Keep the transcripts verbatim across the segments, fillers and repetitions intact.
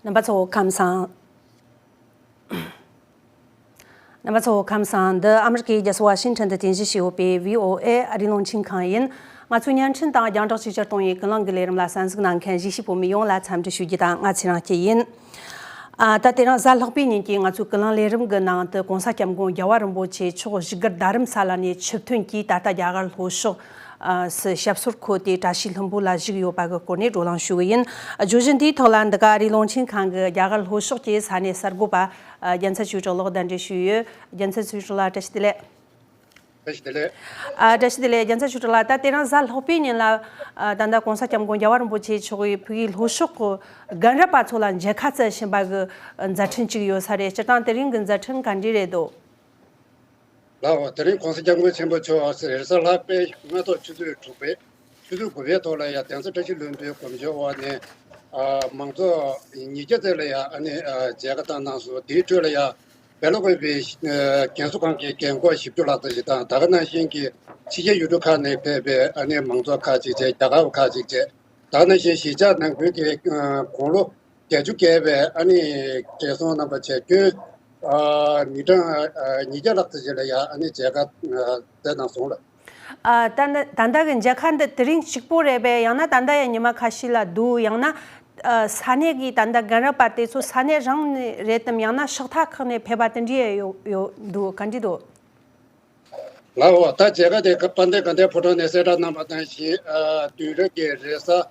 རྣམ་པ་ཚོ་ཁམས་བཟང་། རྣམ་པ་ཚོ་ཁམས་བཟང་། འདི་ཨ་མི་རི་ཀའི་རྒྱལ་ས་ཝ་ཤིང་ཊོན་དུ་རྟེན་གཞི་བྱས་ཡོད་པའི་བྷི་ཨོ་ཨེ་ཨ་རིའི་རླུང་འཕྲིན་ཁང་ཡིན། ང་ཚོའི་བརྙན་འཕྲིན་དང་རྒྱང་བསྒྲགས་ཆེས་ཆེར་གཏོང་བའི་ཀུན་གླེང་གི་ལས་རིམ་ལ་གསན་གཟིགས་གནང་མཁན་གཞིས་བྱེས་བོད་མི་ཡོངས་ལ་འཚམས་འདྲི་ཞུ་རྒྱུ་དང་། ང་ཚེ་རིང་སྐྱིད་ཡིན། ཨ། ད་དེ་རིང་གཟའ་ལྷག་པའི་ཉིན་གྱི་ང་ཚོའི་ཀུན་གླེང་ལས་རིམ་གྱི་ནང་དུ་༸གོང་ས་༸སྐྱབས་མགོན་རྒྱལ་བ་རིན་པོ་ཆེ་མཆོག་བཞུགས་སྒར་རྡ་རམ་ས་ལ་ནས་ཆིབས་ཐོན་གྱིས་ད་ལྟ་རྒྱ་གར་ལྷོ་ཕྱོགས་སུ་ཞབས་སོར་འཁོད་དེ་བཀྲ་ཤིས་ལྷུན་པོ་ལ་བཞུགས་ཡོད་པ་གི་སྐོར་ནས་བགྲོ་གླེང་ཞུ་གི་ཡིན། བརྗོད་གཞི་འདིའི་ཐོག་ལ་འདི་ག་ཨ་རིའི་རླུང་འཕྲིན་ཁང་གི་རྒྱ་གར་ལྷོ་ཕྱོགས་ཀྱི་ས་གནས་གསར་འགོད་པ་རྒྱལ་མཚན་ཆོས་གྲགས་ལགས་གདན་འདྲེན་ཞུས་ཡོད། རྒྱལ་མཚན་ཆོས་གྲགས་ལགས། བཀྲ་ཤིས་བདེ་ལེགས། བཀྲ་ཤིས་བདེ་ལེགས། ཨ། བཀྲ་ཤིས་བདེ་ལེགས། རྒྱལ་མཚན་ཆོས་གྲགས་ལགས། ད་དེ་རིང་གཟའ་ལྷག་པའི་ཉིན་ལ། ཨ། ད་ལྟ་༸གོང་ས་༸སྐྱབས་མགོན་རྒྱལ་བ་རིན་པོ་ཆེ་མཆོག་གིས་ཕ་གིའི་ལྷོ་ཕྱོགས་ཀྱི་རྒན་རབས་པ་ཚོ་ལ་མཇལ་ཁ་བསྩལ་བཞིན་པ་གི་མཛད་འཕྲིན་ཅིག་ཡོད་ས་རེད། སྤྱིར་བཏང་དེ་རིང་གི་མཛད་འཕྲིན་ག་འདྲ་རེད་འདུག་ལགས་འོ། དེ་རིང་༸གོང་ས་༸སྐྱབས་མགོན་ཆེན་པོ་མཆོག་རེས་གཟའ་ལྷག་པའི་སྔ་ཐོག་ཆུ་ཚོད་དྲུག་པའི་ཆུ་ཚོད་དགུ་པའི་ཐོག་ལ་ཡང་གདན་ས་བཀྲ་ཤིས་ལྷུན་པོའི་སྒོ་མཆོད་འོག་ནས། ཨ། མང་ཚོགས་ཉིས་བརྒྱ་ཙམ་ལ་ཡང་། ཨ་ནི། ཨ། མཇལ་ཁ་བཏང་གནང་སོང་། དེའི་ཁྲོད་ལ་ཡང་སྦེལ་ཀོབ་པའི་རྒན་གསོ་ཁང་གི་རྒན་འཁོགས་བཞི་བཅུ་ལྷག་ཙམ་ཞིག་དང་། ད་ག་ནང་བཞིན་གྱི་ཕྱི་རྒྱལ་ཡུལ་གྲུ་ཁག་ནས་ཕེབས་པའི། ཨ་ནི། མང་ཚོགས་ཁག་ཅིག་བྱས། རྒྱ་གར་བ་ཁག་ཅིག་བྱས། ད་ག་ནང་བཞིན་གཞིས་ཆགས་ནང་ཁུལ་གྱི། ཨ། དགུང་ལོ་བརྒྱད་ཅུ་བརྒལ་བའི། ཨ་ནི། བགྲེས་སོང་རྣམ་པ་བྱས། ཁྱོན། ཨ། མི་གྲངས། ཨ། ཉིས་བརྒྱ་ལྷག་ཙམ་ཞིག་ལ་ཡང་། ཨ་ནི། མཇལ་ཁ་བསྩལ་གནང་སོང་ལགས། ཨ། ད་ད་ད་ལྟ་གི་མཇལ་ཁ་འདི་དེ་རིང་གཅིག་པོ་རེད་པས། ཡང་ན་ད་ལྟ་ཡང་ཉི་མ་ཁ་ཤས་ལ་འདུག་ཡང་ན། ཨ། ས་གནས་ཀྱི་ད་ལྟ་རྒན་རབས་པ་དེ་ཚོ་ས་གནས་རང་ནས་རེད་དམ། ཡང་ན་ཕྱག་རྟགས་ཁག་ནས་ཕེབས་པ་དེ་འདྲ་ཡོད་ཡོད་འདུག་ག་འདྲ་འདུག་ལགས་འོ། ད་མཇལ་ཁ་དེ་དཔལ་ལྡན་དགའ་ལྡན་ཕོ་བྲང་ནས་གསལ་བསྒྲགས་གནང་བ་ནང་བཞིན། ཨ། བདུན་རེ་གི་རེས་གཟའ་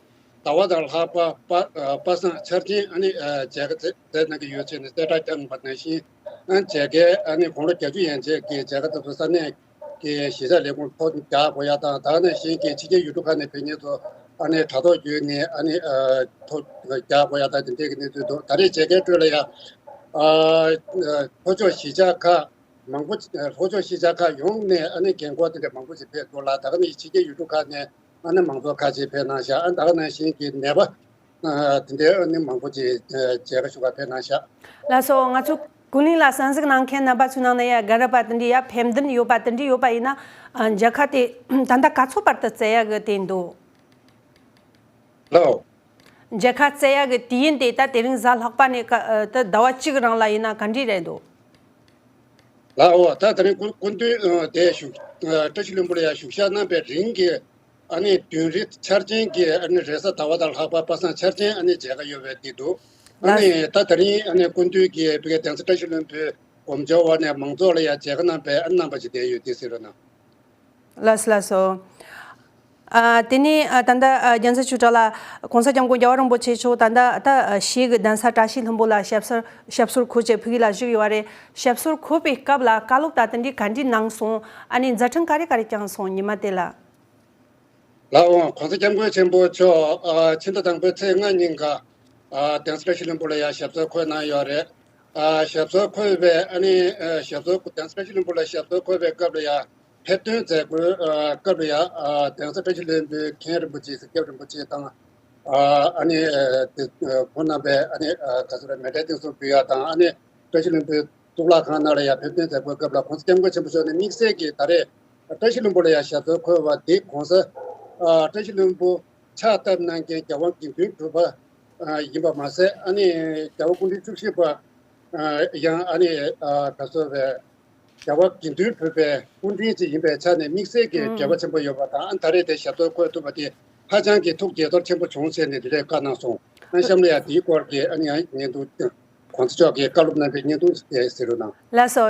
ཟླ་བ་དང་ལྷག་པ། པ། ཨ། པ་སངས་འཆར་ཅན། ཨ་ནི། ཨ། མཇལ་ཁ་བསྩལ་གནང་གི་ཡོད་ཅེས་ནས་གསལ་བསྒྲགས་བཏང་བ་ནང་བཞིན། ཨ། མཇལ་ཁའི། ཨ་ནི། དགུང་ལོ་བརྒྱད་ཅུ་ཡན་ཆད་ཀྱི་མཇལ་ཁ་དེ་ཚོ་ས་གནས་ཀྱི་གཞིས་ཆགས་ལས་ཁུངས་ཐོ་རྒྱག་དགོས་ཡ་དང་། ད་ག་ནང་བཞིན་གྱི་ཕྱི་རྒྱལ་ཡུལ་གྲུ་ཁག་ནས་ཕེབས་མཁན་ཚོ། ཨ་ནི། དྲ་ཐོག་བརྒྱུད་ནས། ཨ་ནི། ཨ། ཐོ་རྒྱག་དགོས་ཡ་དང་དེ་འདྲའི་གི་གནས་ཚུལ་འདུག་ད་རེས་མཇལ་ཁའི་ཁྲོད་ལ་ཡང་། ཨ། ལྷོ་ཕྱོགས་གཞིས་ཆགས་ཁག་མང་པོ། ལྷོ་ཕྱོགས་གཞིས་ཆགས་ཁག་ཡོངས་ནས། ཨ་ནི། རྒན་འཁོགས་དེ་འདྲ་མང་པོ་ཞིག་ཕེབས་འདུག་ལ། ད་ག་ནི་ཕྱི་རྒྱལ་ཡུལ་གྲུ་ཁག་ནས། ཨ་ནི། མང་ཚོགས་ཁག་ཅིག་ཕེབས་གནང་ཤག་ཨ། ད་ག་ནང་བཞིན་གྱི་ནད་པ། ཨ། དེ་འདྲའི། ཨ་ནི། མང་པོ་ཅིག། ཨ། མཇལ་ཁ་ཞུ་ག་ཕེབས་གནང་ཤག་ལགས་སོ། ང་ཚོ་ཀུན་གླེང་ལ་གསན་གཟིགས་གནང་མཁན་རྣམ་པ་ཚོའི་ནང་ནས་ཡང་རྒན་རབས་པ་དེ་འདྲའི་ཡར་ཕེབས་འདུན་ཡོད་པ་དེ་འདྲ་ཡོད་པ་ཡིན་ན། ཨ། མཇལ་ཁ་དེ་ད་ལྟ་ག་ཚོད་བར་དུ་བསྩལ་ཡ་གི་དེ་འདུག་ལགས་འོ། མཇལ་ཁ་བསྩལ་ཡ་གི་དུས་ཡུན་དེ་ད་དེ་རིང་གཟའ་ལྷག་པ་ནས་ཀ་ད་ཟླ་བ་གཅིག་རིང་ལ་ཡིན་ན་ག་འདྲ་རེད་འདུག་ལགས་འོ། ད་དེ་རིང་སྐུ་སྐུ་མདུན། ཨ། དེ་བཞུགས། ཨ། བཀྲ་ཤིས་ལྷུན་པོ་ལ་ཡང་བཞུགས་ཞག་གནང་བའི་རིང་གི། ཨ་ནི། བདུན་རེ་འཆར་ཅན་གྱི། ཨ་ནི། རེས་གཟའ་ཟླ་བ་དང་ལྷག་པ་པ་སངས་འཆར་ཅན། ཨ་ནི། མཇལ་ཁ་ཡོད་པའི་དེ་འདུག་ཨ་ནི། ད་དེ་རིང་། ཨ་ནི། སྐུ་མདུན་གྱིས་ཕ་གིའི་གདན་ས་བཀྲ་ཤིས་ལྷུན་པོའི་སྒོ་མཆོད་འོག་ནས་མང་ཚོགས་ལ་ཡང་མཇལ་ཁ་གནང་བའི། ཨ། གནང་བ་ཞིག་བསྡད་ཡོད་དེ་ཟེར་རོགས་གནང་། ལགས་སོ། ལགས་སོ། ཨ། དེ་ནས། ཨ། ད་ལྟ། ཨ། རྒྱལ་མཚན་ཆོས་གྲགས་ལགས། ༸གོང་ས་༸སྐྱབས་མགོན་རྒྱལ་བ་རིན་པོ་ཆེ་མཆོག་ད་ལྟ་ད་གཞིས་ཀྱི་གདན་ས་བཀྲ་ཤིས་ལྷུན་པོ་ལ་ཞབས་སོར་ཞབས་སོར་འཁོད་བྱས་ཕ་གི་ལ་བཞུགས་ཡོད་པ་རེད། ཞབས་སོར་འཁོད་པའི་སྐབས་ལ་བཀའ་སློབ་ད་དེ་འདྲའི་ག་འདྲ་གནང་སོང་། ཨ་ནི། མཛད་འཕྲིན་ག་རེ་ག་རེ་བསྐྱངས་སོང་། ཉི་མ་དེ་ལ། ལགས་འོང་། ༸གོང་ས་༸སྐྱབས་མགོན་ཆེན་པོ་མཆོག། ཨ། ཕྱི་ཟླ་དང་པོའི་ཚེས་ལྔ་ཉིན་ཀ། ཨ། གདན་ས་བཀྲ་ཤིས་ལྷུན་པོ་ལ་ཡང་ཞབས་སོར་འཁོད་གནང་ཡོད་རེད། ཨ། ཞབས་སོར་འཁོད་པའི། ཨ་ནི། ཨ། ཞབས་སོར། གདན་ས་བཀྲ་ཤིས་ལྷུན་པོ་ལ་ཞབས་སོར་འཁོད་པའི་སྐབས་ལ་ཡང་། ཕེབས་ཐོན་མཛད་སྒོའི། ཨ། སྐབས་ལ་ཡང་། ཨ། གདན་ས་བཀྲ་ཤིས་ལྷུན་པོའི་མཁན་རིན་པོ་ཆེ། སྲིད་སྐྱོང་རིན་པོ་ཆེ་དང་། ཨ། ཨ་ནི། ཨ། དེ། ཨ། ཁོང་རྣམ་པས། ཨ་ནི། ཨ། ག་ཚོད་རེད། མཎྜལ་རྟེན་གསུམ་འབུལ་ཡ་དང་། ཨ་ནི། བཀྲ་ཤིས་ལྷུན་པོའི་གཙུག་ལག་ཁང་ནང་ལ་ཡང་ཕེབས་ཐོན་མཛད་སྒོའི་སྐབས་ལ་༸གོང་ས་༸སྐྱབས་མགོན་ཆེན་པོ་མཆོག་ནས་དམིགས་བསལ་གྱིས་ད་རེས་བཀྲ་ཤིས་ལྷུན་པོ་ལ་ཡང་ཞབས་སོར་འཁོད་པ་འདི་༸གོང་ས། ཨ། བཀྲ་ཤིས་ལྷུན་པོ་ཕྱག་བཏབ་གནང་མཁན་རྒྱལ་དབང་དགེ་འདུན་གྲུབ་པ། ཨ། ཡིན་པ་མ་ཟད། ཨ་ནི། རྒྱལ་བ་སྐུ་ཕྲེང་བཅུ་བཞི་པ། ཨ། ཡང་། ཨ་ནི། ཨ། ག་ཚོད་རེད། རྒྱལ་བ་དགེ་འདུན་གྲུབ་པའི་སྐུ་ཕྲེང་ཅིག་ཡིན་པའི་ཆ་ནས་དམིགས་བསལ་གྱི་འབྲེལ་བ་ཆེན་པོ་ཡོད་པ་དང་། ཨ། ད་རེས་དེ་ཞབས་སོར་འཁོད་ཐུབ་པ་དེ་ཧ་ཅང་གི་ཐུགས་དགྱེས་ཚོར་ཆེན་པོ་བྱུང་ཟེར་ནས་འདི་འདྲའི་བཀའ་གནང་སོང་། ཨ། གཤམ་ལ་ཡང་དེའི་སྐོར་གྱི། ཨ་ནི། ཡང་བརྙན་ཐུང་༸གོང་ས་མཆོག་གིས་བཀའ་སློབ་གནང་བའི་བརྙན་ཐུང་དེ་གཟིགས་རོགས་གནང་། ལགས་སོ།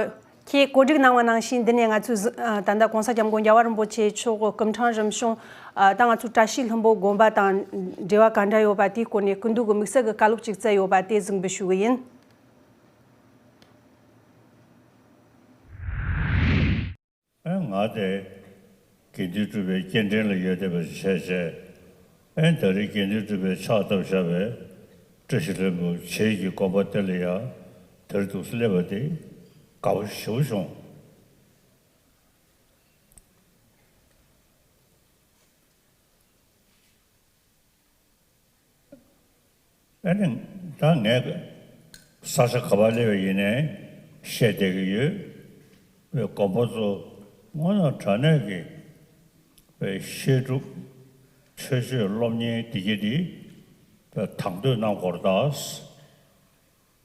ཁྱེད་གོ་སྒྲིག་གནང་བ་ནང་བཞིན། འདི་ནས་ང་ཚོས་གཟིགས། ཨ། ད་ལྟ་༸གོང་ས་༸སྐྱབས་མགོན་རྒྱལ་བ་རིན་པོ་ཆེ་མཆོག་གི་སྐུ་ཕྲེང་རིམ་བྱོན། ཨ། ད་ང་ཚོའི་བཀྲ་ཤིས་ལྷུན་པོ་དགོན་པ་དང་འབྲེལ་བ་ག་འདྲ་ཡོད་པ་དེའི་སྐོར་ནས་སྐུ་མདུན་གྱིས་དམིགས་བསལ་གྱི་བཀའ་སློབ་ཅིག་བསྩལ་ཡོད་པ་དེ་གཟིགས་འབུལ་ཞུ་གི་ཡིན། ཨེ། ང་དེ་དགེ་འདུན་གྲུབ་པའི་སྐྱེ་ཕྲེང་ལ་ཡོད་བསྡད་པ་ཞིག་བྱས་བྱས། ཨེ། ད་རེས་དགེ་འདུན་གྲུབ་པའི་ཕྱག་བཏབ་བཞག་པའི་བཀྲ་ཤིས་ལྷུན་པོ་བྱེས་ཀྱི་དགོན་པ་དེ་ལ་ཡང་དེར་འདུག་སེ་སླེབས་པ་དེ་དགའ་པོ་ཞེ་པོ་བྱུང་། ཨ་ནི། ད་ངས་ས་ཆ་ག་པར་སླེབས་པ་ཡིན་ནའི་བཤད་བསྡད་ཀྱི་ཡོད། བའི་དགོན་པ་ཚོ་དངོས་གནས་དྲང་གནས་ཀྱི་བའི་བཤད་སྒྲུབ་ཆོས་སྤྱོད་སློབ་གཉེར་འདི་གྱི་འདི་བའི་དང་དོད་གནང་དགོས་རེད་ད།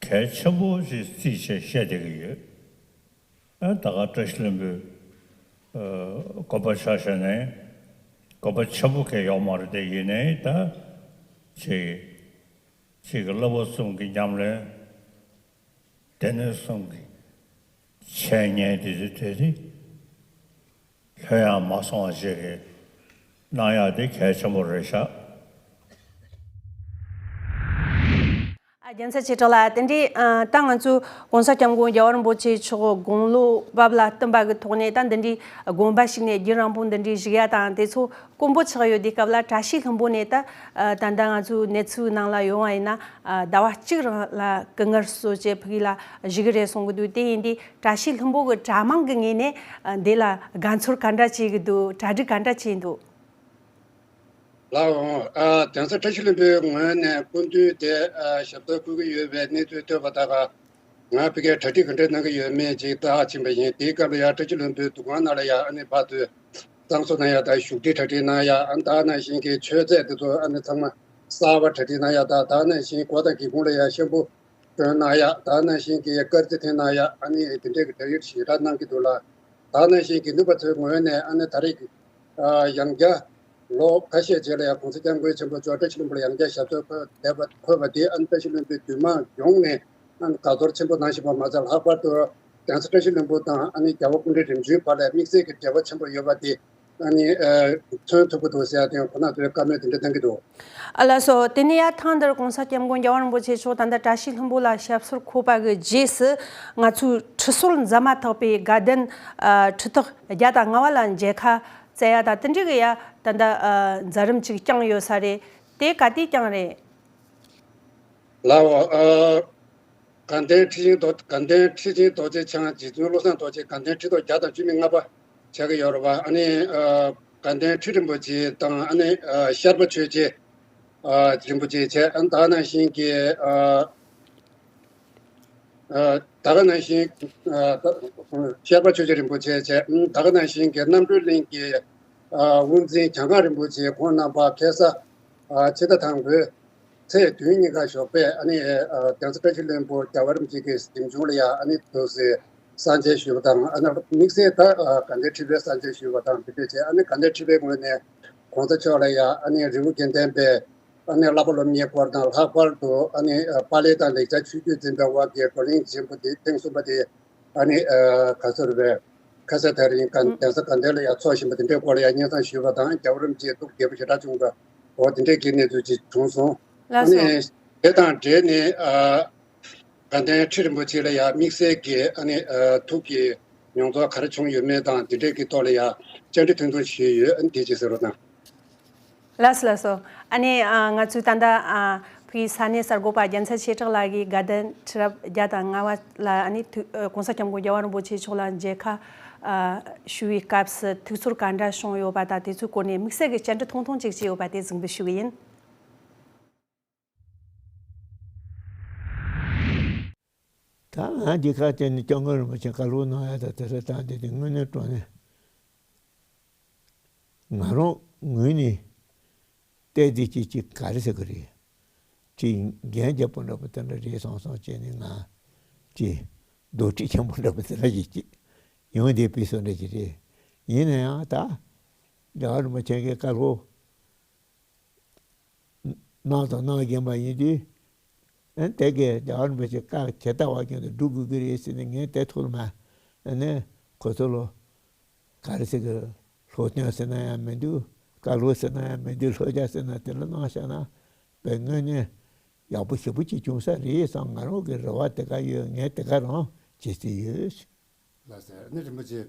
གལ་ཆེན་པོ་ཞིག་བརྩིས་བྱས་བཤད་བསྡད་ཀྱི་ཡོད། ཨ་ད་ག་བཀྲ་ཤིས་ལྷུན་པོའི་ཨ་དགོན་པ་ཆ་བཞག་ནས་དགོན་པ་ཆེན་པོ་གང་ཡོད་མ་རེད་དེ། ཡིན་ནའི་ད་ཅིག་ཅིག་གི་བསླབ་པ་གསུམ་གྱི་ཉམས་ལེན། སྡེ་སྣོད་གསུམ་གྱི་འཆད་ཉན་དེ་ཚོ་དེ་རིགས་ལྷོད་ཡངས་མ་སོང་བ་ཞིག་གི་གནང་ཡག་དེ་གལ་ཆེན་པོ་རེད་ཤག་ཨ་རྒྱལ་མཚན་ཆེ་གྲགས་ལགས། དེ་འདྲའི་ཨ་ད་ང་ཚོའི་༸གོང་ས་༸སྐྱབས་མགོན་རྒྱལ་བ་རིན་པོ་ཆེ་མཆོག་དགུང་ལོ་བབ་ལ་བསྟུན་པ་གི་ཐོག་ནས་ད་འདི་འདྲའི་དགོན་པ་ཞིག་ནས་རྒྱུན་རིང་པོ་འདི་འདྲའི་བཞུགས་ཡ་དང་དེ་ཚོ་དཀོན་པོ་ཆགས་ཡོད་དུས་སྐབས་ལ། བཀྲ་ཤིས་ལྷུན་པོ་ནས་ད་ཨ་ད་ལྟ་ང་ཚོའི་གནས་ཚུལ་ནང་ལ་ཡོང་བ་ཡིན་ན། ཨ་ཟླ་བ་གཅིག་རིང་ལ་སྐུ་ངལ་གསོ་བྱས་ཕ་གི་ལ་བཞུགས་ཀྱི་རེད་གསུང་གི་འདུག་དེ་ཡིན་དུས་བཀྲ་ཤིས་ལྷུན་པོ་གི་གྲྭ་མང་གི་ངོས་ནས་ཨ་འདི་ལ་དགའ་ཚོར་ག་འདྲ་བྱེད་ཀྱི་འདུག་གྲ་སྒྲིག་ག་འདྲ་བྱས་འདུག་ལགས་འོང་། ཨ་གདན་ས་བཀྲ་ཤིས་ལྷུན་པོའི་ངོས་ནས་སྐུ་མདུན་དེ་ཨ་ཞབས་སོར་འཁོད་ཀྱི་ཡོད་པའི་གནས་ཚུལ་ཐོས་པ་ད་ག་ང་ཕ་གིར་གྲ་སྒྲིག་ག་འདྲ་གནང་གི་ཡོད་མེད་ཅིག་བལྟ་ཕྱིན་པ་ཡིན། དེའི་སྐབས་ལ་ཡང་བཀྲ་ཤིས་ལྷུན་པོའི་འདུ་ཁང་ནང་ལ་ཡང་ཨ་ནི་ཕར་ཚུར་བསང་གསོལ་གནང་ཡག་དང་བཞུགས་ཁྲི་གྲ་སྒྲིག་གནང་ཡག་ཨ་ནི་ད་ག་ནང་བཞིན་གྱི་མཆོད་རྫས་དེ་ཚོ་ཨ་ནི་ཚང་མ་གསར་པ་གྲ་སྒྲིག་གནང་ཡག་དང་། ད་ག་ནང་བཞིན་སྒོ་དང་སྒེའུ་ཁུང་ལ་ཡང་ཤམ་བུ་སྒྲོན་གནང་ཡག་ད་ག་ནང་བཞིན་གྱི་དཀར་རྩི་འཐེན་གནང་ཡག་ཨ་ནི་དེ་འདྲས་ཀྱི་བགྲེས་ཡོལ་ཞེ་དྲག་གནང་གི་འདུག་ལ། ད་ག་ནང་བཞིན་གྱི་ནུབ་པ་ཚོའི་ངོས་ནས་ཨ་ནི་ད་རེས་ཀྱི་ཨ་ཡང་བསྐྱར་ལོ་ཁ་ཤས་རྗེས་ལ་ཡང་༸གོང་ས་༸སྐྱབས་མགོན་ཆེན་པོ་མཆོག་བཀྲ་ཤིས་ལྷུན་པོ་ལ་ཡང་བསྐྱར་ཞབས་སོར་འཁོད་བསྡད་པ་འཁོད་པ་དེ་ཨ་ནི་བཀྲ་ཤིས་ལྷུན་པོའི་འདུས་མང་ཡོངས་ནས་ཨ་ནི་དགའ་ཚོར་ཆེན་པོ་གནང་བཞིན་པ་མ་ཚད། ལྷག་པར་དུ་གདན་ས་བཀྲ་ཤིས་ལྷུན་པོ་དང་ཨ་ནི་རྒྱལ་བ་སྐུ་ཕྲེང་རིམ་བྱོན་བར་ལ་དམིགས་བསལ་གྱི་འབྲེལ་བ་ཆེན་པོ་ཡོད་པ་དེ་ཨ་ནི་ཨ་མཚོན་ཐུབ་ཀྱི་འདུག་ཟེར་ཡ་དེ་ཁོང་རྣམ་ཚོས་བཀའ་མོལ་དེ་འདྲ་གཏོང་གི་འདུག་ཨ་ལགས་སོ། དེ་ནས་ཡ་ཐེངས་འདིར་༸གོང་ས་༸སྐྱབས་མགོན་རྒྱལ་བ་རིན་པོ་ཆེ་མཆོག་ད་ལྟ་བཀྲ་ཤིས་ལྷུན་པོ་ལ་ཞབས་སོར་འཁོད་པ་གི་རྗེས་སུ་ང་ཚོའི་ཁྲི་སྲོལ་འཛད་མ་ཐག་པའི་དགའ་ལྡན་ཨ་ཁྲི་ཐོག་བརྒྱ་དང་ལྔ་བ་ལ་མཇལ་ཁ་བསྩལ་ཡ་དང་དེ་འདྲ་གི་ཡ་ད་ལྟ་ཨ་མཛད་རིམ་ཅིག་བསྐྱངས་ཡོད་ས་རེད། དེ་ག་དུས་བསྐྱངས་རེད། ལགས་འོ། ཨ་དགའ་ལྡན་ཁྲི་ཆེན་རྡོ་དགའ་ལྡན་ཁྲི་ཆེན་རྡོ་རྗེ་འཆང་རྗེ་བཙུན་བློ་བཟང་རྡོ་རྗེ་དགའ་ལྡན་ཁྲི་ཐོག་བརྒྱ་དང་བཅུ་མེད་ལྔ་པ་ཆགས་ཀྱི་ཡོད་རེད་བ། ཨ་ནི་ཨ་དགའ་ལྡན་ཁྲི་རིན་པོ་ཆེ་དང་ཨ་ནི་ཨ་ཤར་པ་ཆོས་རྗེ་ཨ་རིན་པོ་ཆེ་བྱས། ཨ་ད་ག་ནང་བཞིན་གྱི་ཨ་ཨ་ད་ག་ནང་བཞིན་ཨ་ཤར་པ་ཆོས་རྗེ་རིན་པོ་ཆེ་བྱས། ཨ་ད་ག་ནང་བཞིན་གྱི་རྣམ་གྲོལ་གླིང་གི་ཨ་དབུ་འཛིན་གྱངས་དཀར་རིན་པོ་ཆེ་ཁོང་རྣམ་པ་ཁ་སང་ཨ་ཕྱི་ཟླ་དང་པོའི་ཚེས་བདུན་ཉིན་ཁ་ཞོགས་པས་ཨ་ནི་ཨ་གདན་ས་བཀྲ་ཤིས་ལྷུན་པོ་རྒྱལ་བ་རིན་པོ་ཆེ་གི་གཟིམ་ཆུང་ལ་ཡང་ཨ་ནི་འདུག་སེ་གསང་མཇལ་ཞུས་པ་དང་། ཨ་ནི་དམིགས་བསལ་ད་ཨ་དགའ་ལྡན་ཁྲི་པའི་གསང་མཇལ་ཞུས་པ་དང་དེ་འདྲ་བྱས། ཨ་ནི་དགའ་ལྡན་ཁྲི་པའི་ངོས་ནས་༸གོང་ས་མཆོག་ལ་ཡང་ཨ་ནི་རི་བོ་དགེ་ལྡན་པའི་ཨ་ནི་བསླབ་པ་སློབ་གཉེར་སྐོར་དང་། ལྷག་པར་དུ་ཨ་ནི་ཨ་པཱ་ལི་དང་ལེགས་སྦྱར་ཆོས་བརྒྱུད་འཛིན་པའི་དབར་གྱི་བགྲོ་གླེང་ཆེན་པོ་དེ་ཐེངས་གསུམ་པ་དེ་ཨ་ནི་ཨ་ག་ཚོད་རེད་པས། ཁ་སང་དེ་རིང་ག་གདན་ས་དགའ་ལྡན་ལ་ཡང་ཚོགས་བཞིན་པ་དེ་འདྲའི་སྐོར་ལ་ཡང་སྙན་སེང་ཞུས་པ་དང་། རྒྱལ་བ་རིན་པོ་ཆེ་ཐུགས་དགྱེས་པོ་ཞེ་དྲག་བྱུང་བ། འོ་དེ་འདྲའི་གི་གནས་ཚུལ་ཅིག་བྱུང་སོང་། ལགས་ཨ་ནི་སོ། དེ་དང་འབྲེལ་ནས་ཨ་དགའ་ལྡན་ཁྲི་རིན་པོ་ཆེ་ལ་ཡང་དམིགས་བསལ་གྱི་ཨ་ནི་ཨ་ཐུགས་ཀྱི་མྱོང་ཚོར་ག་རེ་བྱུང་ཡོད་མེད་དང་དེ་འདྲའི་གི་ཐོག་ལ་ཡང་བཅར་འདྲི་ཐུང་ཐུང་ཞུས་ཡོད། ཨ་ནི་དེ་ཅིག་གསན་རོགས་གནང་། ལགས་སོ་ལགས་སོ། ཨ་ནི་ཨ་ང་ཚོས་ད་ལྟ་ཨ་ཕ་གིའི་ས་གནས་གསར་འགོད་པ་རྒྱལ་མཚན་ཆེ་གྲགས་ལགས་ཀྱིས་དགའ་ལྡན་ཁྲི་རབས་བརྒྱ་དང་ལྔ་བ་ལ་ཨ་ནི་ཐུགས་ཨ་༸གོང་ས་༸སྐྱབས་མགོན་རྒྱལ་བ་རིན་པོ་ཆེ་མཆོག་ལ་མཇལ་ཁ་ཨ་ཞུ་བའི་སྐབས་སུ་ཐུགས་ཚོར་ག་འདྲ་བྱུང་ཡོད་པ་དང་དེ་ཚོའི་སྐོར་ནས་དམིགས་བསལ་གྱི་བཅར་འདྲི་ཐུང་ཐུང་ཅིག་བྱས་ཡོད་པ་དེ་གཟིགས་འབུལ་ཞུ་གི་ཡིན། ད་ང་འདི་ཁ་བལྟས་ནས་སྐྱབས་མགོན་རིན་པོ་ཆེ་བཀའ་སློབ་གནང་ཡ་ད་དེ་ལ་ད་འདི་དེ་དངོས་གནས་དྲང་གནས་ང་རང་ངོས་ནས་བལྟས་དེ་ཅིག་ཅིག་ག་རེ་ཟེར་གི་རེད། ཅིག་འགན་རྒྱག་པོ་འདྲ་པོ་དེ་འདྲ་རེད་བསམ་བསམ་བྱས་ནས་ང་ཅིག་རྡོག་ཁྲེས་ཆེན་པོ་འདྲ་པོ་དེ་འདྲ་ཅིག་ཅིག་ཡོང་བསྡད་པའི་བཟོ་འདྲ་ཅིག་རེད། ཡིན་ན་ཡང་ད་རྒྱལ་བ་རིན་པོ་ཆེ་གི་བཀའ་སློབ་གནང་དང་གནང་བཞིན་པ་ཡིན་དུས། ཨ་དེ་གའི་རྒྱལ་བ་རིན་པོ་ཆེ་བཀའ་ཇི་ལྟ་བ་བཞིན་དུ་སྒྲུབ་དགོས་ཀྱི་རེད་ཟེར་ནས་ངས་དེ་ཐོག་མ་ཨ་ནི་ཁོ་ཚོ་ལ་ག་རེ་ཟེར་གི། སློབ་སྟོན་ཟེར་ན་ཡང་མི་འདུག་བཀའ་སློབ་ཟེར་ན་ཡང་མི་འདུག་སློབ་སྦྱོང་ཟེར་ན་དེ་ལ་གནང་བཞག་ན་དཔེ་དངོས་གནས་ཡག་པོ་ཞེ་པོ་ཅིག་བྱུང་ས་རེད་བསམ། ང་རང་གི་རེ་བ་དེ་ག་ཡོད། ངས་དེ་ག་རང་བྱེད་རྩིས་ཡོད། ལགས་སོ། ཨ་ནི་རིན་པོ་ཆེ་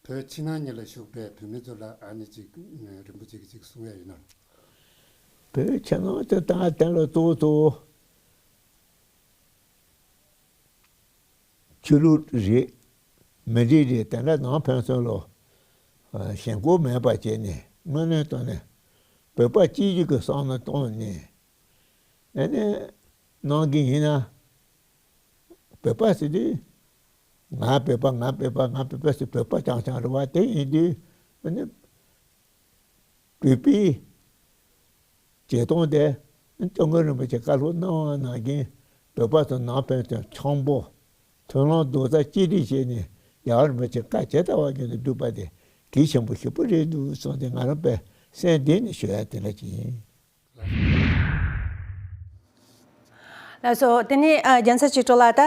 བོད་ཕྱི་ནང་གཉིས་ལ་བཞུགས་པའི་བོད་མི་ཚོ་ལ་ཨ་ནི་ཅིག་རིན་པོ་ཆེ་གིས་ཅིག་གསུང་ཡ་ཡོད་ན། བོད་ཕྱི་ནང་དེ་དང་དེ་ལ་གཙོ་བོ་གཙོ་བོ་ཆོས་ལུགས་རེད། མི་རིགས་རེད། དེ་འདྲ་ནང་ཕན་ཚུན་ལ་ཞེན་ཁོག་མེད་པ་བྱས་ནས་དངོས་གནས་དྲང་གནས་བོད་པ་སྐྱིད་སྡུག་གི་བསམ་བློ་བཏང་ནས་ཨ་ནི་གནང་གི་ཡིན་ན། བོད་པ་ཟེར་དུས་ང་བོད་པ་ང་བོད་པ་ང་བོད་པ་ཟེར་བོད་པ་རྐྱང་རྐྱང་རེད་བ། དེ་ཡིན་དུས་ཨ་ནི་བོད་པའི་བྱེད་སྟངས་དེ་སྐྱབས་མགོན་རིན་པོ་ཆེ་བཀའ་སློབ་གནང་བ་ནང་བཞིན་ བོད་པ་དང་ནང་པའི་དང་ཆང་པོ། མཐུན་ལམ་རྡོག་རྩ་གཅིག་སྒྲིལ་བྱས་ནས་རྒྱལ་བ་རིན་པོ་ཆེ་བཀའ་ཇི་ལྟ་བ་བཞིན་དུ་བསྒྲུབས་པ་དེ་གལ་ཆེན་པོ་ཞེ་པོ་རེད་འདུག་བསམ་སྟེ། ང་རང་པའི་སེམས་གཏིང་ནས་ཞུ་ཡ་དེ་འདྲ་ཅིག་ཡིན། ལགས་སོ། དེ་ནས་ཨ་རྒྱལ་མཚན་ཆོས་གྲགས་ལགས། ད་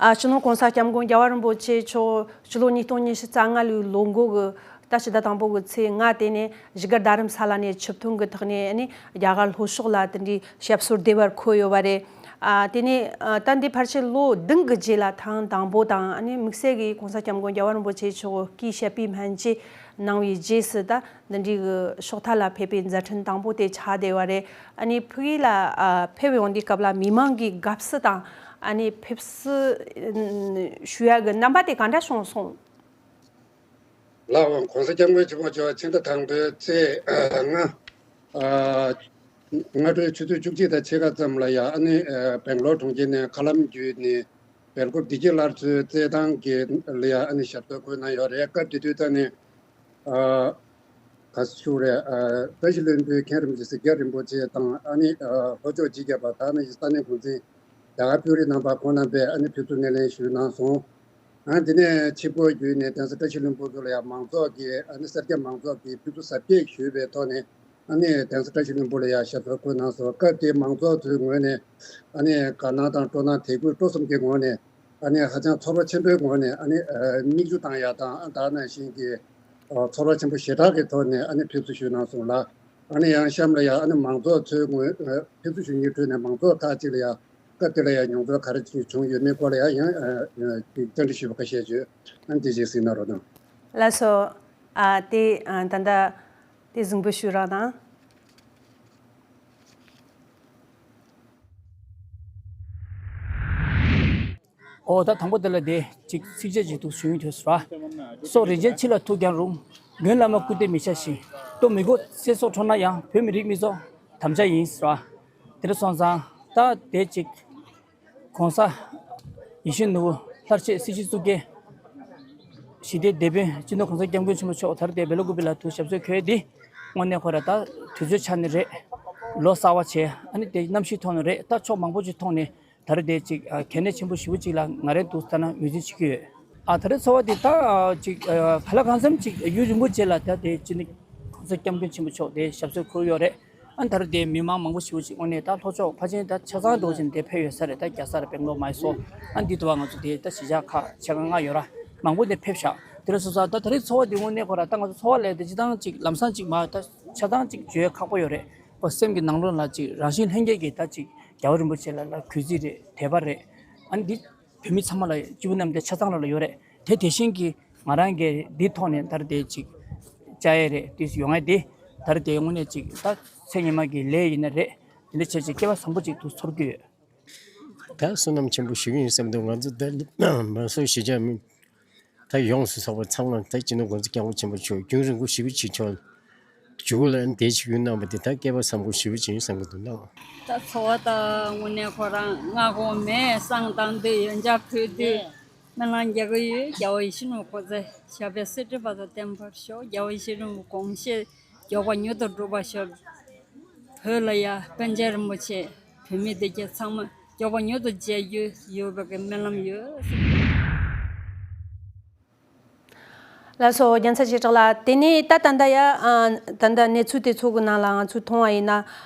ཨ་སྤྱི་ནོར་གོང་ས་སྐྱབས་མགོན་རྒྱལ་བ་རིན་པོ་ཆེ་མཆོག་ཕྱི་ལོ་ཉིས་སྟོང་ཉི་ཤུ་རྩ་ལྔ་ལོའི་ལོ་འགོ་གི་ད་ཕྱི་ཟླ་དང་པོ་གི་ཚེས་ལྔ་དེ་ནས་བཞུགས་སྒར་རྡ་རམ་ས་ལ་ནས་ཆིབས་ཐོན་གྱི་ཐོག་ནས་ཨ་ནི་རྒྱ་གར་ལྷོ་ཕྱོགས་ལ་དེ་འདྲའི་ཞབས་སོར་བདེ་བར་འཁོད་ཡོད་པ་རེད། ཨ་དེ་ནས་ཨ་ད་འདི་ཕལ་ཆེར་ལོ་བདུན་གྱི་རྗེས་ལ་ཐེངས་དང་པོ་དང་། ཨ་ནི་དམིགས་བསལ་གྱིས་གོང་ས་སྐྱབས་མགོན་རྒྱལ་བ་རིན་པོ་ཆེ་མཆོག་སྐུའི་བཤད་པའི་སྨན་བཅོས་གནང་བའི་རྗེས་སུ། ད་འདི་འདྲའི་གི་ཕྱོགས་མཐའ་ལ་ཕེབས་པའི་མཛད་འཕྲིན་དང་པོ་དེ་ཆགས་བསྡད་པ་རེད། ཨ་ནི་ཕ་གི་ལ་ཨ་ཕེབས་ཡོང་དུས་སྐབས་ལ་མི་མང་གི་དགའ་བསུ་དང་། ཨ་ནི་ཕེབས་བསུ་ཞུ་ཡ་གི་རྣམ་པ་དེ་ག་འདྲ་བྱུང་སོང་། ལགས་འོང་། གོང་ས་སྐྱབས་མགོན་ཆེན་པོ་མཆོག་ཕྱི་ཟླ་དང་པོའི་ཚེས་ལྔ། ཨ་སྔ་དྲོའི་ཆུ་ཚོད་བཅུ་གཅིག་དང་ཕྱེད་ཀ་ཙམ་ལ་ཡ། ཨ་ནི་ཨ་སྦེང་ལོར་གྲོང་ཁྱེར་ནས་མཁའ་ལམ་བརྒྱུད་ནས་སྦེལ་ཀོབ་བདེ་སྐྱིད་སླར་གསོའི་རྩེད་ཐང་གི་ལ་ཡ། ཨ་ནི་ཞབས་སོར་འཁོད་གནང་ཡོད་རེད། སྐབས་དེ་དུས་ད་ནི་ཨ་ག་ཞུ་རེད། ཨ་བཀྲ་ཤིས་ལྷུན་པོའི་མཁན་རིན་པོ་ཆེ་སྲས་སྐྱབས་རིན་པོ་ཆེ་དང་། ཨ་ནི་ཨ་ལྷོ་ཕྱོགས་སྤྱི་ཁྱབ་པ་དང་། ཨ་ནི་ས་གནས་འགོ་འཛིན་རྒྱ་གར་དཔོན་རིགས་རྣམ་པ་ཁོང་རྣམ་པས་ཨ་ནི་ཕེབས་བསུ་སྣེ་ལེན་ཞུས་གནང་སོང་། ཨ་དེ་ནས་ཆིབས་བསྒྱུར་བརྒྱུད་ནས་གདན་ས་བཀྲ་ཤིས་ལྷུན་པོ་ཚོ་ལ་ཡང་མང་ཚོགས་ཀྱིས། ཨ་ནི་སེར་སྐྱ་མང་ཚོགས་ཀྱིས་ཕེབས་བསུ་གཟབ་རྒྱས་ཞུས་པའི་ཐོག་ནས། ཨ་ནི་གདན་ས་བཀྲ་ཤིས་ལྷུན་པོ་ལ་ཡང་ཞབས་སོར་འཁོད་གནང་སོང་། སྐབས་དེའི་མང་ཚོགས་ཚོའི་ངོས་ནས་ཨ་ནི་དགའ་སྣང་དང་སྤྲོ་སྣང་དད་གུས་སྤྲོ་གསུམ་གྱི་ངོས་ནས། ཨ་ནི་ཧ་ཅང་ཚོར་བ་ཆེན་པོའི་ངོས་ནས། ཨ་ནི་ཨ་མིག་ཆུ་བཏང་ཡ་དང་། ཨ་ད་ནང་བཞིན་གྱི་ཨ་ཚོར་བ་ཆེན་པོ་ཞེ་དྲག་གི་ཐོག་ནས་ཨ་ནི་ཕེབས་བསུ་ཞུས་གནང་སོང་ལ། ཨ་ནི་ཡང་གཤམ་ལ་ཡང་ཨ་ནི་མང་ཚོགས་ཚོའི་ངོས། ཨ་ཕེབས་བསུ་ཞུ་མཁན་ཁྲོད་ནས་མང་ཚོགས་ཁག་ཅིག་ལ་ཡང་སྐབས་དེ་ལ་ཡང་མྱོང་ཚོར་ག་རེ་ཅིག་བྱུང་ཡོད་མེད་སྐོར་ལ་ཡང་། ཡང་ཨ་ཨ་བཅར་འདྲི་ཞུས་པ་ཁ་ཤས་ཡོད། ཨ་ནི་དེ་ཅིག་གཟིགས་གནང་རོགས་གནང་། ལགས་སོ། ཨ་དེ་ཨ་ད་ལྟ་དེ་གཟིགས་འབུལ་ཞུ་རོགས་གནང་། ཨོ་ད་དང་པོ་དེ་ལ་དེ་ཅིག་ཚིགས་བཅད་ཅིག་འདུག་ཞུ་ཡིན་ཐོས་སུ་ར། སྲོག་རིན་ཆེན་ཕྱི་ལ་ཐུག་ཀྱང་རུང་། མགོན་བླ་མ་སྐུ་དེ་མི་བྱ་ཞིང་། ལྟོ་མི་དགོས་ཚེ་སྲོག་འཕྲོག་ན་ཡང་། བོད་མི་རིགས་མི་གསོད་དམ་བཅའ་ཡིན་ཟེར་བ། དེ་འདྲ་སོང་ཙང་ད་དེ་ཅིག་གོང་ས་ཡིད་བཞིན་ནོར་བུ་ལྷར་བཅས་སྲིད་ཞིའི་གཙུག་རྒྱན། ཞི་བདེའི་དེད་དཔོན་སྤྱི་ནོར་གོང་ས་སྐྱབས་མགོན་ཆེན་པོ་མཆོག་ད་རེས་དེ་སྦེལ་ཀོབ་ལ་ཐུག་ཞབས་སོར་འཁོད་འདི། དངོས་གནས་ཁོ་ར་ད་དུས་ཚོད་ཆགས་ནི་རེད། ལོ་གསར་བ་བྱས། ཨ་ནི་དེ་གནམ་གཤིས་ཐོག་ནས་རེད། ད་ཕྱོགས་མང་པོ་ཅིག་ཐོག་ནས་ད་རེས་དེ་ཅིག་ཨ་གལ་གནད་ཆེན་པོ་ཞེ་པོ་ཅིག་ལ་ང་རང་འདུག་ལྟ་ན་ངོས་འཛིན་བྱེད་ཀྱི་ཡོད། ཨ་ད་རེས་ཚོར་བ་འདི་ད་ཨ་ཅིག་ཨ་ག་ལ་གང་འཚམ་ཅིག་ཡུན་རིང་པོ་རྗེས་ལ་ད་དེ་སྤྱི་ནོར་གོང་ས་སྐྱབས་མགོན་ཆེན་པོ་མཆོག་དེ་ཞབས་སོར་འཁོད་ཡོད་རེད། ཨ་ད་རེས་དེ་མི་མང་མང་པོ་ཞེ་པོ་ཅིག་དངོས་གནས་ད་ལྷོ་ཕྱོགས་ཕལ་ཆེར་ད་ཆ་ཚང་འགྲོ་བཞིན་དེ་ཕེབས་ཡོད་ས་རེད། ད་རྒྱ་ས་རེད། སྦེང་ལོར་མ་ཡི་སོ། ཨ་འདི་དུ་བ་ང་ཚོ་དེ་ད་གཞིས་ཆགས་ཁག་ཆ་ག་ལྔ་ཡོད་ར། མང་པོ་དེ་ཕེབས་ཤག་དེ་འདྲ་སོང་ཙང་ད་ད་རེས་ཚོར་བ་འདི་དངོས་གནས་ཁོ་ར་ད་ང་ཚོ་ཚོར་བ་ལས་དེ་སྤྱིར་བཏང་ཅིག་ལམ་སང་ཅིག་མ་ད་ཆ་ཚང་ཅིག་བརྗོད་ཁག་པོ་ཡོད་རེད། ཁོ་སེམས་ཀྱི་ནང་ལོགས་ལ་ཅིག་རང་བཞིན་ལྷན་སྐྱེས་ཀྱི་ད་ཅིག་རྒྱལ་བ་རིན་པོ་ཆེ་ལ་ལ་གུས་བརྩི་རེད། དད་པ་རེད། ཨ་ནི་འདི་བོད་མི་ཚང་མ་ལ་སྤྱི་བོ་གནམ་བསྟན་ཆ་ཚང་ལ་ལ་ཡོད་རེད། དེ་དེ་བཞིན་གྱི་ང་རང་གི་འདི་ཐོག་ནས་ད་རེས་དེ་ཅིག་བཅར་ཡས་རེད། དེ་ཡོང་ཡས་དེ་ད་རེས་དེ་དངོས་གནས་ཅིག་ད་ཚེ་སྔོན་མ་གི་ལས་ཡིན་ན་རེད། དེ་འདྲ་བྱས་ཅིག་སྐལ་བ་བཟང་པོ་ཅིག་ཏུ་ཚོར་གྱི་ཡོད། ད་བསོད་ནམས་ཆེན་པོ་ཞིག་ཡིན་བསམ་འདུག་ང་ཚོ་ད་མ་སོ་གཞིས་ཆགས་མི་ད་ཡོངས་སུ་རྫོགས་པ་ཚང་མ་ད་སྤྱི་ནོར་གོང་ས་སྐྱབས་མགོན་ཆེན་པོ་མཆོག་རྒྱུན་རིང་པོ་ཞེ་པོ་ཅིག་མཆོག་མཇུག་ལ་འདས་ཅིག་ཡོད་གནང་བ་དེ་ད་སྐལ་པ་བཟང་པོ་ཞེ་པོ་ཅིག་ཡིན་བསམ་གྱི་འདུག་ལགས། ད་ཚོར་བ་ད་དངོས་གནས་ཁོ་རང་སྔ་དགོང་མེ་བསང་བཏང་དུས་ཡོན་ཆབ་ཕུལ་དུས་སྨོན་ལམ་རྒྱག་གི་ཡོད། རྒྱལ་བ་ཡིད་བཞིན་ནོར་བུ་གོ་ས་ཞབས་པད་སྲིད་མཐའི་བར་དུ་བརྟན་པར་ཤོག་རྒྱལ་བ་ཡིད་བཞིན་ནོར་བུ་དགོངས་བཞེད་མགྱོགས་པ་མྱུར་དུ་འགྲུབ་པར་ཤོག་བོད་ལ་ཡ་པཎ་ཆེན་རིན་པོ་ཆེ་བོད་མི་སྡེ་བརྒྱད་ཚང་མ་མགྱོགས་པ་མྱུར་དུ་མཇལ་རྒྱུ་ཡོད་པའི་སྨོན་ལམ་ཡོད། ལགས་སོ། རྒྱལ་མཚན་ཆེ་དྲག་ལ། དེ་ནས་ད་ད་ལྟ་ཡ་ཨ་ད་ལྟ་གནས་ཚུལ་དེ་ཚོ་གི་ནང་ལ་ང་ཚོས་མཐོང་བ་ཡིན་ན།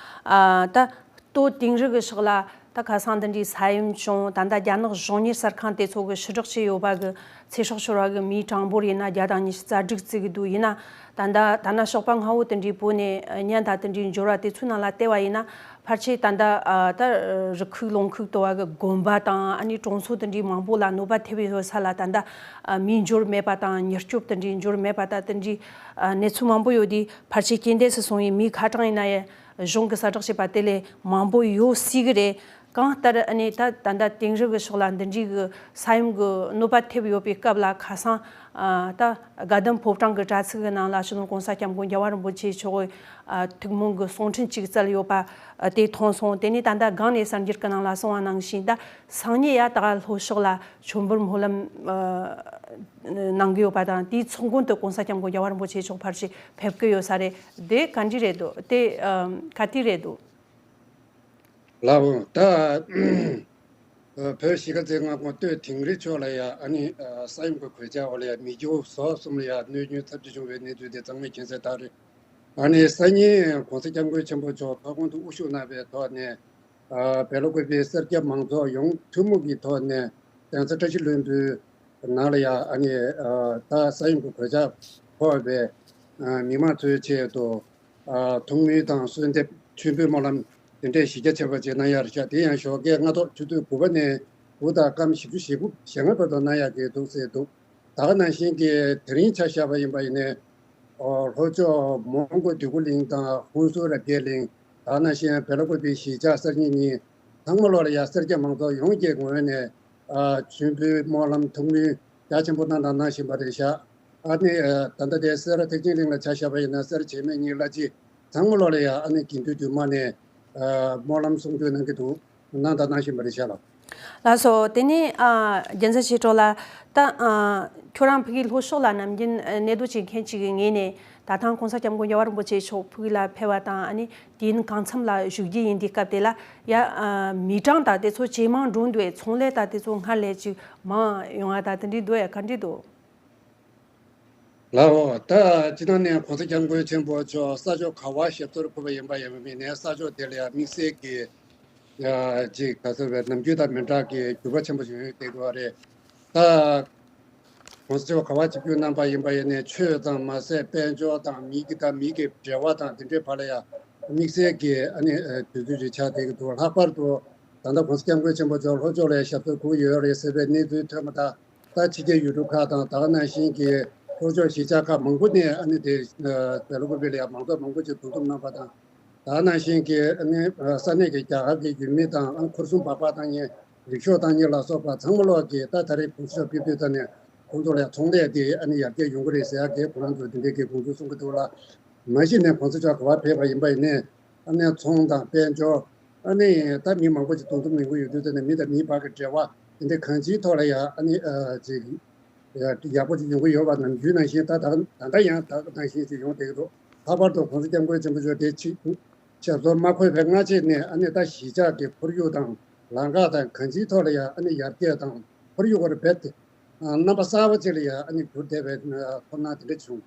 ཨ་ད་ལྟོ་དིང་རི་གི་ཕྱོགས་ལ་ད་ཁ་སང་འདི་འདྲའི་ས་ཡོམ་བྱུང་། ད་ལྟ་རྒྱ་ནག་གཞུང་གཉེར་གསར་ཁང་དེ་ཚོ་གི་ཕྱིར་བསྒྲགས་བྱས་ཡོད་པ་གི་ཚེ་སྲོག་ཤོར་བ་གི་མིའི་གྲངས་འབོར་ཡིན་ན་བརྒྱ་དང་ཉི་ཤུ་རྩ་དྲུག་བརྩི་གི་འདུག་ཡིན་ན་ད་ལྟ་ད་ན་ཞོགས་པ་སྔ་བོ་དེ་འདྲའི་བོད་ནས་བརྙན་དང་དེ་འདྲའི་འབྱོར་བ་དེ་ཚོའི་ནང་ལ་བལྟས་པ་ཡིན་ན། ཕལ་ཆེར་ད་ལྟ་ཨ་ད་རི་ཁུག་ལུང་ཁུག་དུ་བ་གི་དགོན་པ་དང་ཨ་ནི་གྲོང་ཚོ་དེ་འདྲའི་མང་པོ་ལ་གནོད་པ་ཐེབས་ཡོད་ས་ལ། ད་ལྟ་ཨ་མིའི་འབྱོར་མེད་པ་དང་མྱུར་སྐྱོབ་དེ་འདྲའི་འབྱོར་མེད་པ་དང་དེ་འདྲའི་ཨ་གནས་ཚུལ་མང་པོ་ཡོད་དུས། ཕལ་ཆེར་རྐྱེན་འདས་སུ་སོང་བའི་མི་ཁ་གྲངས་ཡིན་ན་ཡང་གཞུང་གིས་གསལ་བསྒྲགས་བྱས་པ་དེ་ལས་མང་པོ་ཡོད་སྲིད་གི་རེད། གང་ལྟར་ཨ་ནི་ད་ད་ལྟ་དིང་རི་གི་ཕྱོགས་ལ་འདི་འདྲའི་གི་ས་ཡོམ་གི་གནོད་པ་ཐེབས་ཡོད་པའི་སྐབས་ལ་ཁ་སང་ཨ་ད་དགའ་ལྡན་ཕོ་བྲང་གི་དྲ་ཚིགས་གི་ནང་ལ་སྤྱི་ནོར་གོང་ས་སྐྱབས་མགོན་རྒྱལ་བ་རིན་པོ་ཆེ་མཆོག་གི་ཨ་ཐུགས་སྨོན་གྱི་གསུང་འཕྲིན་ཅིག་བསྩལ་ཡོད་པ་ཨ་དེ་མཐོང་སོང་། དེ་ནས་ད་ལྟ་སྒང་ནས་གསར་འགྱུར་གྱི་ནང་ལ་གསུངས་པ་ནང་བཞིན། ད་སང་ཉིན་ཡ་ད་ག་ལྷོ་ཕྱོགས་ལ་མཆོད་འབུལ་སྨོན་ལམ་ཨ་གནང་གི་ཡོད་པ་དང་། དེའི་ཚོགས་མགོན་དུ་གོང་ས་སྐྱབས་མགོན་རྒྱལ་བ་རིན་པོ་ཆེ་མཆོག་ཕལ་ཆེར་ཕེབས་ཀྱི་ཡོད་ས་རེད། དེ་ག་འདྲ་རེད་འདུག་དེ་ཨ་ག་དུས་རེད་འདུག་ལགས་འོང་། ད་ ཨ་བོད་གཞིས་ཀ་རྩེའི་མངའ་ཁོངས་སྟོད་དིང་རི་ཕྱོགས་ལ་ཡ་ཨ་ནི་ཨ་ས་ཡོམ་གྱི་གོད་ཆག་འོག་ལ་ཡ་མི་རྒྱུ་ཟོག་གསུམ་ལ་ཡ་གནོད་སྐྱོན་ཚབས་ཆེ་བྱུང་བའི་གནས་ཚུལ་དེ་ཚང་མས་མཁྱེན་གསལ་ལྟར་རེད། ཨ་ནི་སང་ཉིན་༸གོང་ས་༸སྐྱབས་མགོན་ཆེན་པོ་མཆོག་ཐོག་ཁོང་དུ་དབུ་བཞུགས་གནང་བའི་ཐོག་ནས། ཨ་བལ་ཡུལ་ཁུལ་དེའི་སེར་སྐྱ་མང་ཚོགས་ཡོངས་ཐུན་མོང་གི་ཐོག་ནས་གདན་ས་བཀྲ་ཤིས་ལྷུན་པོའི་ནང་ལ་ཡ་ཨ་ནི་ཨ་ད་ས་ཡོམ་གྱི་གོད་ཆག་ཕོག་པའི་ཨ་མི་མང་ཚོའི་ཆེད་དུ་ཨ་ཐུགས་སྨོན་དང་གསོལ་འདེབས་མཆོད་འབུལ་སྨོན་ལམ་དེ་འདྲའི་གཞི་རྒྱ་ཆེ་བ་ཅིག་གནང་ཡག་རེད་ཤག་དེ་ཡང་ཞོགས་ཀས་སྔ་ཐོག་ཆུ་ཚོད་དགུ་པ་ནས་འུ་ད་སྐམ་བཞི་བཅུ་ཞེ་དགུ་ཞེ་ལྔ་བར་དུ་གནང་ཡག་གི་འདུག་ཟེར་འདུག་ད་ག་ནང་བཞིན་གྱི་དེ་རིང་ཆ་བཞག་པ་ཡིན་པ་ཡིན་ནའི། ཨོ་ལྷོ་ཕྱོགས་མོན་གྷོ་འདོད་རྒུ་གླིང་དང་ཧུན་སུར་རབ་རྒྱས་གླིང་། ད་ག་ནང་བཞིན་བལ་ཡུལ་ཁུལ་དེའི་གཞིས་ཆགས་གསར་རྙིང་གཉིས། ཚང་མ་ལོག་ལ་ཡ་སེར་སྐྱ་མང་ཚོགས་ཡོངས་ཀྱི་ངོས་ནས་ཨ་མཆོད་འབུལ་སྨོན་ལམ་ཐུགས་སྨོན་རྒྱ་ཆེན་པོ་གནང་དང་གནང་བཞིན་པ་རེད་ཤག་ཨ་ནི་ཨ་ད་ལྟ་དེ་སེ་ར་ཐེག་ཆེན་གླིང་ལ་ཆ་བཞག་པ་ཡིན་ན་སེ་ར་བྱེས་སྨད་གཉིས་བླ་སྤྱི་ཚང་མ་ལོག་ལ་ཡ་ཨ་ནི་དགེ་འདུན་འདུས་མང་ནས་ཨ་སྨོན་ལམ་གསུང་ཆོས་གནང་གི་འདུག་གནང་དང་གནང་བཞིན་པ་རེད་ཤག་ལགས། ལགས་སོ། དེ་ནས་ཨ་རྒྱལ་མཚན་ཆོས་གྲགས་ལགས། ད་ཨ་ཁྱོད་རང་ཕ་གིའི་ལྷོ་ཕྱོགས་ལ་ནམ་རྒྱུན་ཨ་གནས་སྡོད་བྱེད་མཁན་ཅིག་གི་ངོས་ནས་ད་ཐེངས་༸གོང་ས་༸སྐྱབས་མགོན་རྒྱལ་བ་རིན་པོ་ཆེ་མཆོག་ཕ་གི་ལ་ཕེབས་པ་དང་ཨ་ནི་དུས་ཡུན་གང་འཚམ་ལ་བཞུགས་རྒྱུ་ཡིན་དུས་སྐབས་དེ་ལ་ཡ་ཨ་མི་གྲངས་ད་དེ་ཚོ་ཇེ་མང་འགྲོ་འདུག་ཚོང་ལས་ད་དེ་ཚོ་སྔར་ལས་ཅིག་མང་ཡོང་བ་ད་དེ་འདྲའི་འདུག་ཡ་ག་འདྲ་འདུག་ལའོ། ད་སྤྱིར་བཏང་ནས་༸གོང་ས་༸སྐྱབས་མགོན་ཆེན་པོ་མཆོག་ས་ཕྱོགས་ག་བ་ཞབས་སོར་འཁོད་པ་ཡིན་པ་ཡིན་པ་མིན་ནས་ས་ཕྱོགས་དེ་ལ་ཡང་དམིགས་བསལ་གྱི་ཡ་ཅིག་ག་ཚོད་བས་ནམ་རྒྱུན་དང་མི་འདྲ་གི་འགྱུར་བ་ཆེན་པོ་ཞིག་ཡོང་གི་བསྡད་ཀྱི་ཡོད་རེད། ད་༸གོང་ས་མཆོག་ག་བ་ཆིབས་བསྒྱུར་གནང་པ་ཡིན་པ་ཡིན་ནས་ཆོས་ཙམ་མ་ཟད་དཔལ་འབྱོར་དང་མི་གི་དང་མི་གི་འབྲེལ་བ་དང་དེ་འདྲའི་བར་ལ་ཡང་དམིགས་བསལ་གྱི་ཨ་ནི་དུས་ཚོད་ཅིག་ཆགས་བསྡད་ཀྱི་འདུག་ལྷག་པར་དུ་ད་ལྟ་༸གོང་ས་༸སྐྱབས་མགོན་ཆེན་པོ་མཆོག་ལྷོ་ཕྱོགས་ལ་ཡང་ཞབས་སོར་འཁོད་ཡོད་རེད་ཟེར་བའི་གནས་ཚུལ་ཐོན་པ་དང་། ད་ཕྱི་རྒྱལ་ཡུལ་གྲུ་ཁག་དང་ད་ག་ནང་བཞིན་གྱི་ལྷོ་ཕྱོགས་གཞིས་ཆགས་ཁག་མང་པོ་ནས་ཨ་ནི་དེ་བལ་ཡུལ་ཁུལ་ལ་ཡང་མང་ཚོགས་མང་པོ་ཅིག་འདུ་འཛོམས་གནང་པ་དང་། ད་ག་ནང་བཞིན་གྱི་ཨ་ནི་ས་གནས་ཀྱི་རྒྱ་གར་གྱི་ཡུལ་མི་དང་ཨ་ཁོར་སྲུང་འབབ་པ་དང་ཉེ་རིག་ཤོག་དང་ཉེ་ལ་སོགས་པ་ཚང་མ་ལོག་གིས་ད་ད་རེས་༸གོང་ས་མཆོག་ཕེབས་དུས་ད་ནས་ཁོང་ཚོ་ལ་ཡང་ཚོང་ལས་དེ་ཨ་ནི་ཡར་རྒྱས་ཡོང་གི་རེད་ཟེར་ཡག་གི་ཁོ་རང་ཚོ་དེ་འདྲའི་གི་དགོངས་ཚུལ་གསུང་གི་འདུག་ལ། མ་གཞི་ནས་༸གོང་ས་མཆོག་ག་བ་ཕེབས་པ་ཡིན་པ་ཡིན་ནས་ཨ་ནི་ཚོང་དང་དཔལ་འབྱོར། ཨ་ནི་ད་མི་མང་པོ་ཅིག་འདུ་འཛོམས་ཡོང་གི་ཡོད་དུས་ད་ནས་མི་དང་མིའི་བར་གྱི་འབྲེལ་བ་དེ་འདྲ་གང་ཅིའི་ཐོག་ལ་ཡང་ཨ་ནི་ཨ་ཅིག་ཡག་པོ་ཅིག་ཡོང་གི་ཡོད་པ་ནམ་རྒྱུན་ནང་བཞིན་ད་ད་ད་ལྟ་ཡང་ད་ག་ནང་བཞིན་ཅིག་ཡོང་བསྡད་ཀྱི་འདུག་ལྷག་པར་དུ་༸གོང་ས་༸སྐྱབས་མགོན་ཆེན་པོ་མཆོག་དེ་ཕྱི་ཞབས་སོར་མ་འཁོད་པའི་སྔ་རྗེས་ནས་ཨ་ནི་ད་གཞིས་ཆགས་ཀྱི་ཁོར་ཡུག་དང་ལམ་ཁ་དང་གང་ཅིའི་ཐོག་ལ་ཡང་ཨ་ནི་ཡར་རྒྱས་དང་ཁོར་ཡུག་བར་རྦད་དེ་རྣམ་པ་གསར་པ་ཅིག་ལ་ཡང་ཨ་ནི་གྱུར་བསྡད་པའི་ཚོར་སྣང་དེ་འདྲ་བྱུང་།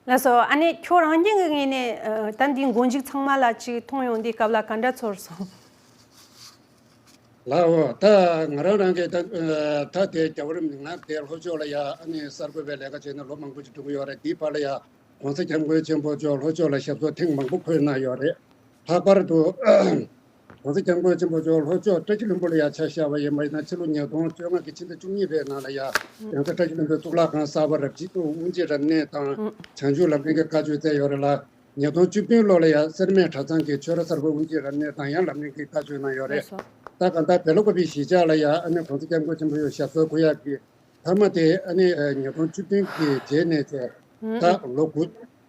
ལགས་སོ། ཨ་ནི་ཁྱོད་རང་ཉིད་ཀྱི་ངོས་ནས་ཨ་ད་འདིའི་མགོ་མཇུག་ཚང་མ་ལ་ཅིག་མཐོང་ཡོང་དུས་སྐབས་ལ་ག་འདྲ་ཚོར་སོང་། ལའོ། ད་ང་རང་རང་གིས་ད་ཨ་ད་དེ་རྒྱལ་བ་རིན་པོ་ཆེ་ང་དེ་ལྷོ་ཕྱོགས་ལ་ཡ་ཨ་ནི་གསར་འགོད་པའི་ལས་ཀ་བྱས་ནས་ལོ་མང་པོ་ཅིག་འགྲོ་གི་ཡོད་རེད། དེའི་བར་ལ་ཡ་༸གོང་ས་༸སྐྱབས་མགོན་ཆེན་པོ་མཆོག་ལྷོ་ཕྱོགས་ལ་ཞབས་སོར་ཐེངས་མང་པོ་འཁོད་གནང་ཡོད་རེད། ལྷག་པར་དུ་༸གོང་ས་༸སྐྱབས་མགོན་ཆེན་པོ་མཆོག་ལྷོ་ཕྱོགས་བཀྲ་ཤིས་ལྷུན་པོ་ལ་ཡ་ཆ་བཞག་པ་ཡིན་པ་ཡིན་ན་ཕྱི་ལོ་ཉིས་སྟོང་བཅོ་ལྔ་གི་ཕྱི་ཟླ་བཅུ་གཉིས་པའི་ནང་ལ་ཡ་གདན་ས་བཀྲ་ཤིས་ལྷུན་པོའི་གཙུག་ལག་ཁང་གསར་པ་རབ་རྒྱས་དབུ་འབྱེད་རབ་གནས་དང་བྱང་ཆུབ་ལམ་རིམ་གྱི་བཀའ་ཆོས་སྩལ་ཡོད་རེད་ལ། ཉིས་སྟོང་བཅུ་བདུན་ལོ་ལ་ཡང་སེར་སྨད་གྲྭ་ཚང་གི་ཆོས་ར་གསར་པ་དབུ་འབྱེད་རབ་གནས་དང་ཡང་ལམ་རིམ་གྱི་བཀའ་ཆོས་གནང་ཡོད་རེད། ལགས་སོ། ད་གང་ལྟར་བལ་ཡུལ་ཁུལ་གྱི་གཞིས་ཆགས་ལ་ཡང་ཨ་ནི་༸གོང་ས་༸སྐྱབས་མགོན་ཆེན་པོ་མཆོག་ཞབས་སོར་འཁོད་ཡག་གི་མཐའ་མ་དེ་ཨ་ནི་ཉིས་སྟོང་བཅུ་བདུན་གྱི་རྗེས་ནས་བྱས་ད་ལོ་དགུ་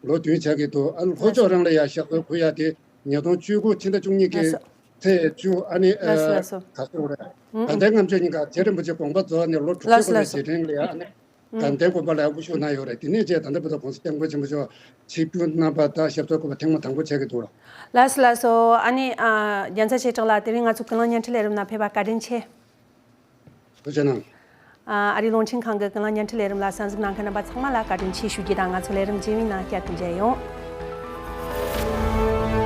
ལོ་བདུན་ཆགས་ཀྱི་འདུག་ཨ་ནི་ལྷོ་ཕྱོགས་རང་ལ་ཡང་ཞབས་སོར་འཁོད་ཡག་དེ་ཉིས་སྟོང་བཅུ་དགུ་ཕྱི་ཟླ་བཅུ་གཉིས་ཀྱི་ལགས་སོ། ཚེས་བཅུ་ཨ་ནི་ལགས་སོ། ལགས་སོ། ག་ཚོད་རེད། ད་ལྟའི་ལྔ་བཅུ་ཉིན་ག་རྗེ་རིན་པོ་ཆེ་དགོངས་པ་རྫོགས་ནས་ལོ་དྲུག་ཅུ་ལགས་སོ། འཁོར་བའི་ལགས་སོ། རྗེས་དྲན་ལ་ཡང་ཨ་ནི། དགའ་ལྡན་དགོན་པ་ལ་དབུ་བཞུགས་གནང་ཡོད་རེད། དེ་ནས་བཅས་ད་ལྟ་བར་དུ་༸གོང་ས་༸སྐྱབས་མགོན་ཆེན་པོ་མཆོག་ཆིབས་བསྒྱུར་གནང་པ་དང་ཞབས་སོར་བཀོད་པ་ཐེངས་མ་དང་པོ་ཆགས་ཀྱི་འདུག་ལ། ལགས་སོ་ལགས་སོ། ཨ་ནི་ཨ་རྒྱལ་མཚན་ཆོས་གྲགས་ལགས་དེ་རིང་ང་ཚོ་ཀུན་གླེང་བརྙན་འཕྲིན་ལས་རིམ་ནང་ཕེབས་པ་བཀའ་དྲིན་ཆེ། ཐུགས་རྗེ་གནང་། ཨ་ཨ་རིའི་རླུང་འཕྲིན་ཁང་གི་ཀུན་གླེང་བརྙན་འཕྲིན་ལས་རིམ་ལ་གསན་གཟིགས་གནང་མཁན་རྣམ་པ་ཚང་མ་ལ་བཀའ་དྲིན་ཆེ་ཞུ་རྒྱུ་དང་ང་ཚོ་ལས་རིམ་རྗེས་མའི་ནང་བསྐྱར་དུ་མཇལ་ཡོང་།